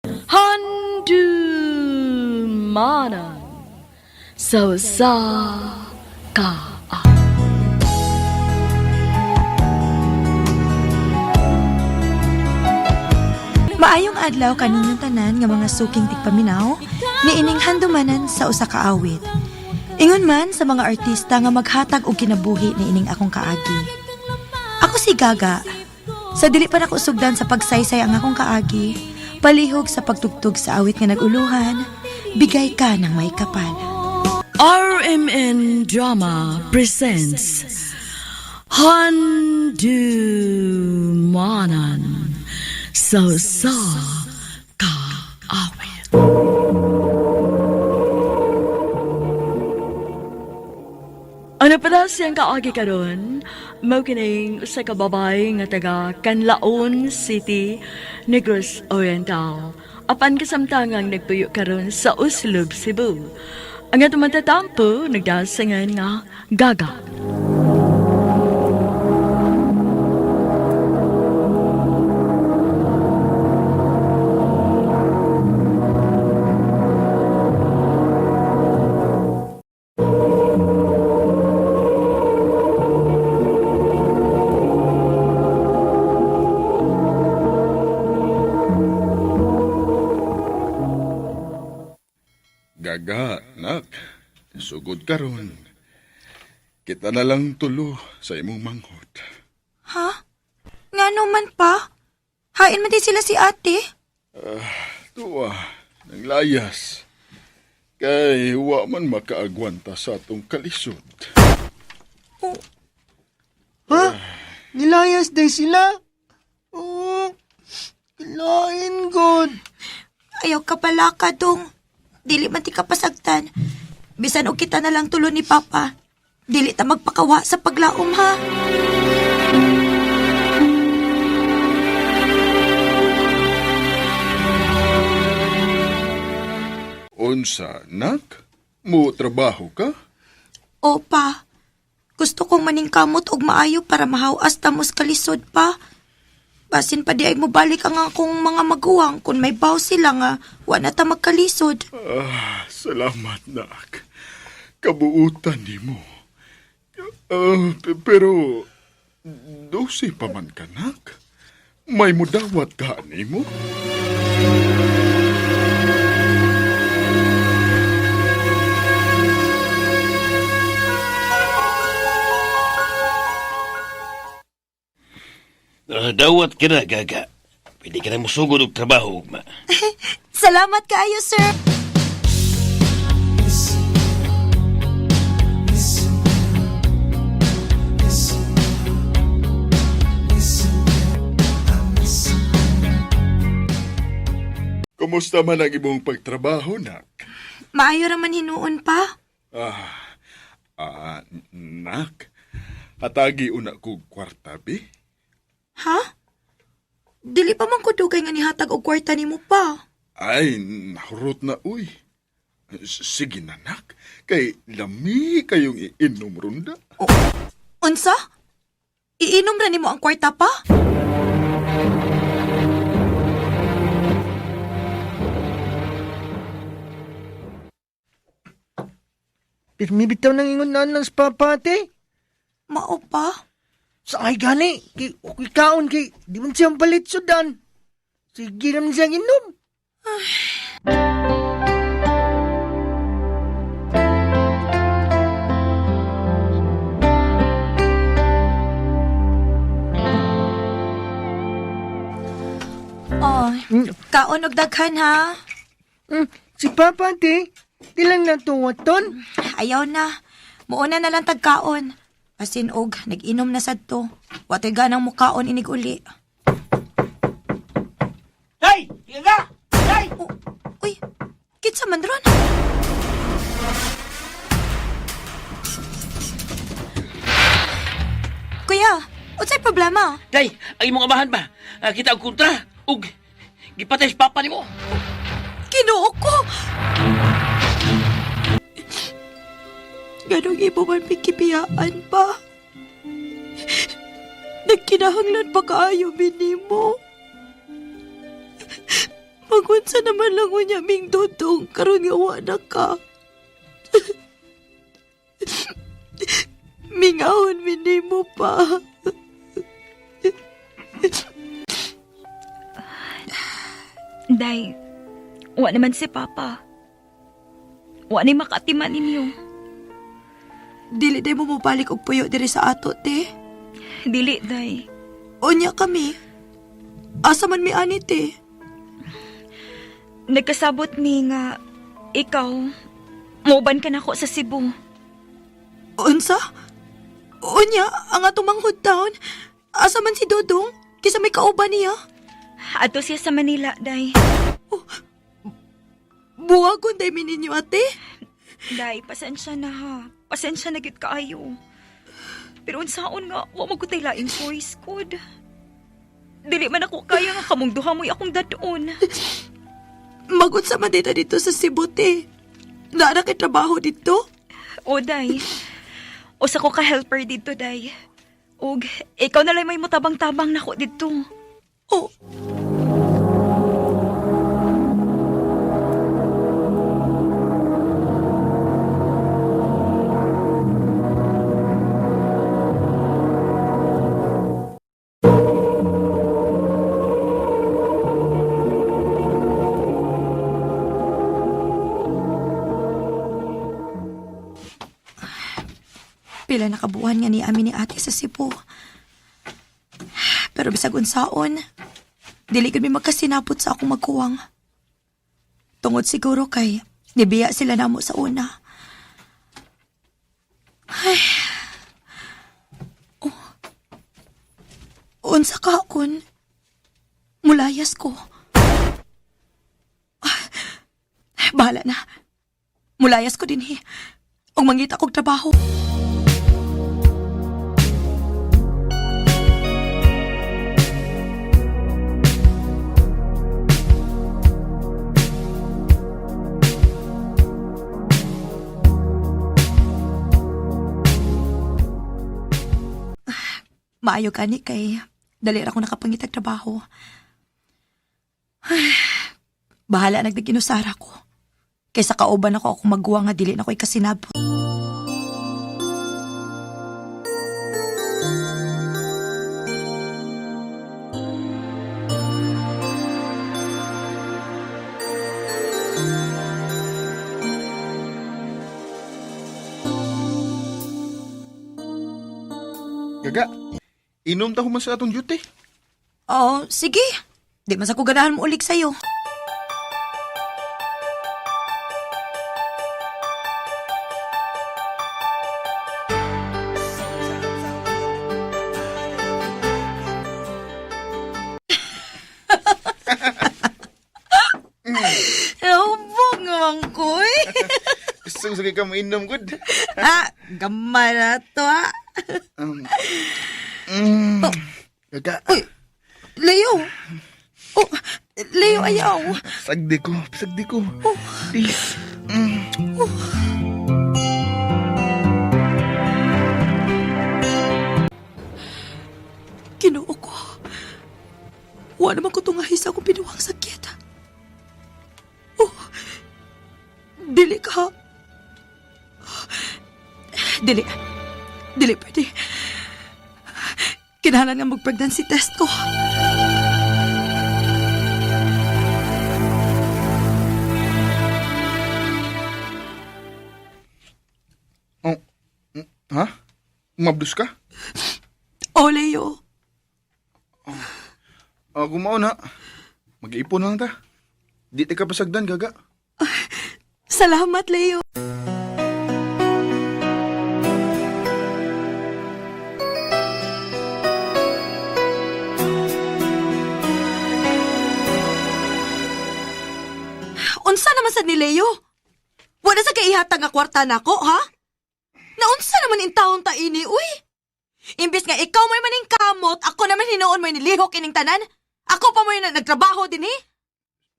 Handumanan sa usa ka Maayong adlaw kaninyong tanan nga mga suking tigpaminaw niining handumanan sa usa ka awit. Ingon man sa mga artista nga maghatag og kinabuhi niining akong kaagi. Ako si Gaga. Sa dili pa nako sugdan sa pagsaysay ang akong kaagi, palihog sa pagtugtog sa awit nga naguluhan, bigay ka ng may kapal. RMN Drama presents Handumanan sa usa ka awit. Ano pala siyang kaagi karon? Mao kining usa ka babae nga taga Canlaon City, Negros Oriental. Apan kasamtangang nagpuyo karon sa Oslob, Cebu. Ang atong matatampo nagdasangan nga Gaga. Gaga, nak. Sugod karon. Kita na lang tulo sa imong manghod. Ha? Ngano man pa? Hain man di sila si ate. Tuwa, nang layas. Kay wa man makaagwanta sa atong kalisod. Ha? Nilayas day sila? Oo. Kilain god. Ayaw ka pala ka dong. Dili man ti ka pasagtan. Bisan og kita na lang tulo ni Papa. Dili ta magpakawa sa paglaom ha. Unsa, nak? Mo trabaho ka? Opa, gusto kong maningkamot og maayo para mahawas tamos kalisod pa. Basin pa di ay mobalik ang akong mga maguwang kung may baw sila nga wa na ta magkalisod. Ah, salamat, nak. Kabuutan nimo. Pero, dosi pa man ka, nak. May mudawat ka nimo? Dawat ka na, Gaga. Pwede ka na musugod og trabaho, ugma. Salamat kaayo, sir. Kumusta man ang imong pagtrabaho, nak? Maayo ra man hinuon pa. Ah, nak. Hatagi una kog kwarta, bi. Ha? Dili pa man ko dugay nga nihatag og kwarta nimo pa. Ay, nahurot na, uy. Sige na, nak. Kay lami kayong iinom runda. Unsa? Iinom ra nimo ang kwarta pa? Pirmi bitaw nang ingon naan lang sa papa, ate. Mao pa? Sa ay gani, kay okay kaon kay di man siyang palit sudan. Sige naman siyang inom. Oh, kaon og daghan ha. Si papa, ate, di lang natuwaton. Ayaw na. Muuna na lang tagkaon. Asin og nag-inom na sad to. Watoy ganang mukaon inig uli. Hey! Gaga! Hey! Oh, uy, kinsa man ron? Kuya, unsay problema? Day, ang imong amahan ba? Kita og kontra ug gipatay sa papa nimo. Ginoo ko! Ganong ibo man pikipiyaan pa. Nagkinahanglan pa kaayo minimo. Magunsa naman lang unya ming dudong karon nga wa na ka. Mingahon mi nimo pa. Day, wa naman si Papa. Wa ni makatiman ninyo. Dili day mo mobalik og puyo diri sa ato, te. Dili, Day. Unya kami. Asa man mi ani, te? Nagkasabot mi nga ikaw, moban ka nako sa Cebu. Unsa? Unya, ang atong manghud taon. Asa man si Dodong? Kisa may kauban niya. Ato siya sa Manila, Day. Buwagon day mi ninyo, ate. Day, pasensya na ha. Pasensya na gyud kaayo. Pero unsaon nga, wa mo gutay laing choice kod. Dili man ako kaya nga kamong duha mo'y akong dadon. Magunsa man dito dito sa Cebu, te. Naa kay trabaho dito. O, Day. Usa ko ka helper dito, Day. Og ikaw na lang may mutabang-tabang nako dito. Oh. Pila na kabuuan nga ni amin ni ate sa Cebu. Pero bisag unsaon, dili gud mi magkasinabot sa akong magkuwang. Tungod siguro kay nibiya sila namo sa una. Ay. Oh. Unsa ka kun? Mulayas ko. Ah, bahala na. Mulayas ko dinhi. Ug mangita kog trabaho. Maayo gani kay dali ra ko nakapangitag trabaho. Ay, bahala nagdaginusara ko. Kaysa kauban ako ako magguwa nga dili na ko ikasinabot. Gaga, inom ta human sa atong duty. Oo, sige. Di man sa ko ganahan mo ulig sa'yo. Nahubog naman ko eh. Gusto sige ka mainom gud. Ah, gamay na to ah. Gaga, Uy, Leo. Oh, Leo, ayaw. sagdi ko, sagdi ko. Please. Ginoo ko. Wa naman ko tungahi sa akong pinuwang sakit. Oh, dili ka. Dili. Dili pwede. Kinahanglan nga mag-pregnancy test ko. Oh, ha? Umabdos ka? Oh, Leo. Ah, gumao na. Mag-iipon na lang ta. Di ta ka pasagdan, gaga. Salamat, Leo. Unsa naman sad ni Leo? Wala sa kaihatag nga kwarta nako, ha? Naunsa naman in taon ta ini, uy? Imbis nga ikaw may maning kamot, ako naman hinuon mo nilihok ining tanan. Ako pa mo yung nagtrabaho din eh.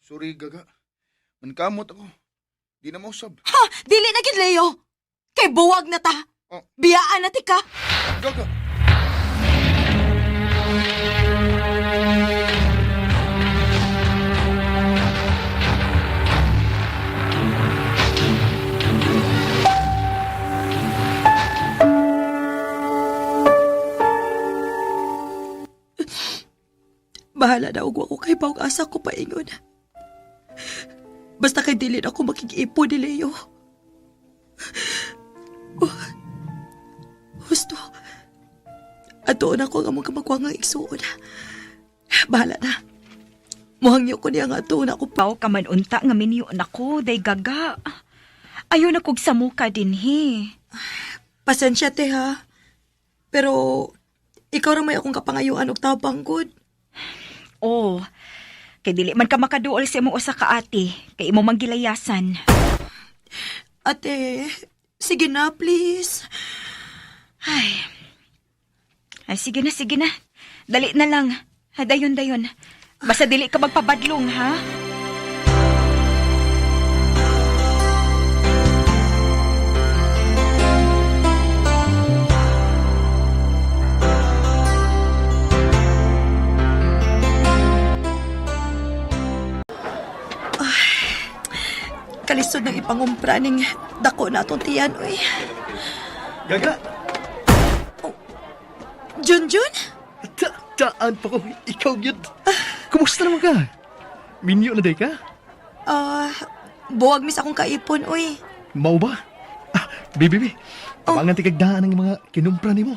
Sorry, gaga. Mankamot ako. Di na mausab. Ha! Dili na gid Leo. Kay buwag na ta. Oh. Biyaan na ti ka. Gaga! Bahala na og wa ko kay bawg asa ko paingon. Basta kay dili na ako makig-ipo ni Leo. Oh, husto. Atuon ako ang among kamagwangang igsuon. Bahala na. Muhangyo ko niya nga atuon ako pa. Pao ka man unta nga minyo nako, day gaga. Ayo na kog samuka dinhi. Pasensya te ha. Pero ikaw ra may akong kapangayuan og tabang gud. Oh, kay dili man ka makaduol sa imong usa ka ate, kay imo man gilayasan. Ate, sige na please. Ay. Ay, sige na, sige na. Dali na lang. Ha, dayon, dayon. Basta dili ka magpabadlong, ha? Kalisod ng ipangumpra ning dako na atong tiyan, uy. Gaga! Junjun? Taan pa ko, ikaw yun. Kumusta naman ka? Minyo na day ka? Ah, buwag mis akong kaipon, uy. Mao ba? Ah, bibi, abangan ti kagdaan ang mga kinumpra nimo.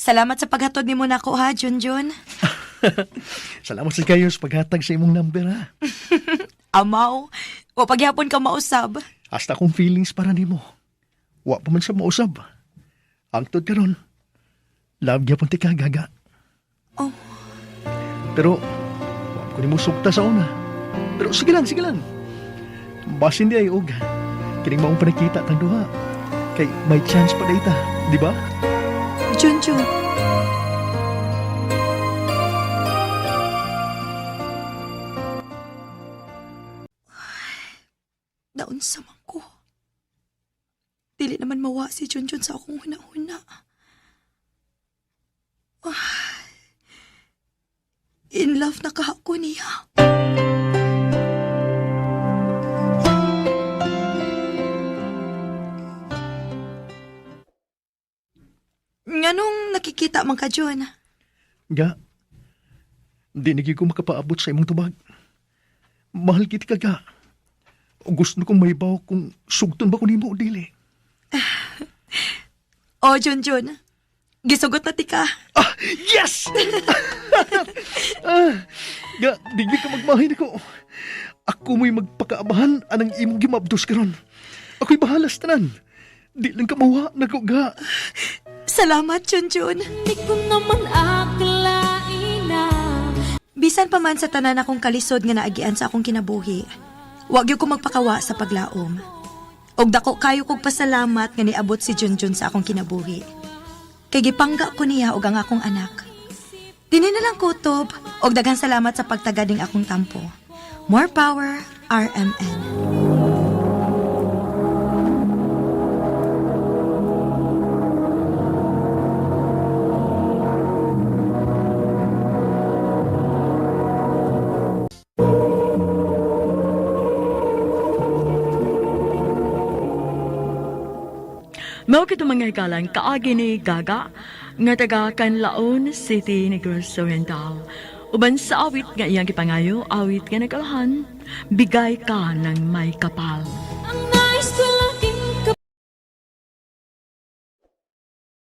Salamat sa paghatod nimo nako ha, Junjun. Salamat sa kayo sa paghatag sa imong number ha. Amaw, wa pagyapon ka mausab. Hasta akong feelings para nimo. Wa pa man sa mausab. Angtod karon. Love gyapon ti ka gaga. Oh. Pero wa ko nimo sugta sa una. Pero sige lang, sige lang. Basin di ay og kining maong panakita tang duha. Kay may chance pa dayta, di ba? Junjun. Naunsa man ko. Dili naman mawa si Junjun sa akong huna-huna. Ah, in love na ka ako niya. Nganong nakikita man ka, Jun? Ga. Di na gyud ko makapaabot sa imong tubag. Mahal kit ka ga. Gusto kong mahibaw kung sugton ba ko nimo o dili. Oh, Junjun. Gisugot na ti ka. Ah, yes! ah, ga, di gyud ka magmahin ako. Ako mo'y magpakaabahan anang imong gimabdos karon. Ako'y bahala sa tanan. Di lang ka mawa nako ga. Salamat, Junjun. Di ko naman akalain na Bisan pa man sa tanan akong kalisod nga naagian sa akong kinabuhi, wag gyud ko magpakawa sa paglaom. Og dako kayo kog pasalamat nga niabot si Junjun sa akong kinabuhi. Kay gipangga ko niya og ang akong anak. Dini na lang kutob og daghan salamat sa pagtaga ning akong tampo. More power, RMN. Mao kito mga hikalang kaagi ni Gaga nga taga Canlaon City, Negros Oriental. Uban sa awit nga iyang gipangayo, awit nga nagkalahan, bigay ka ng may kapal. ang nais ko.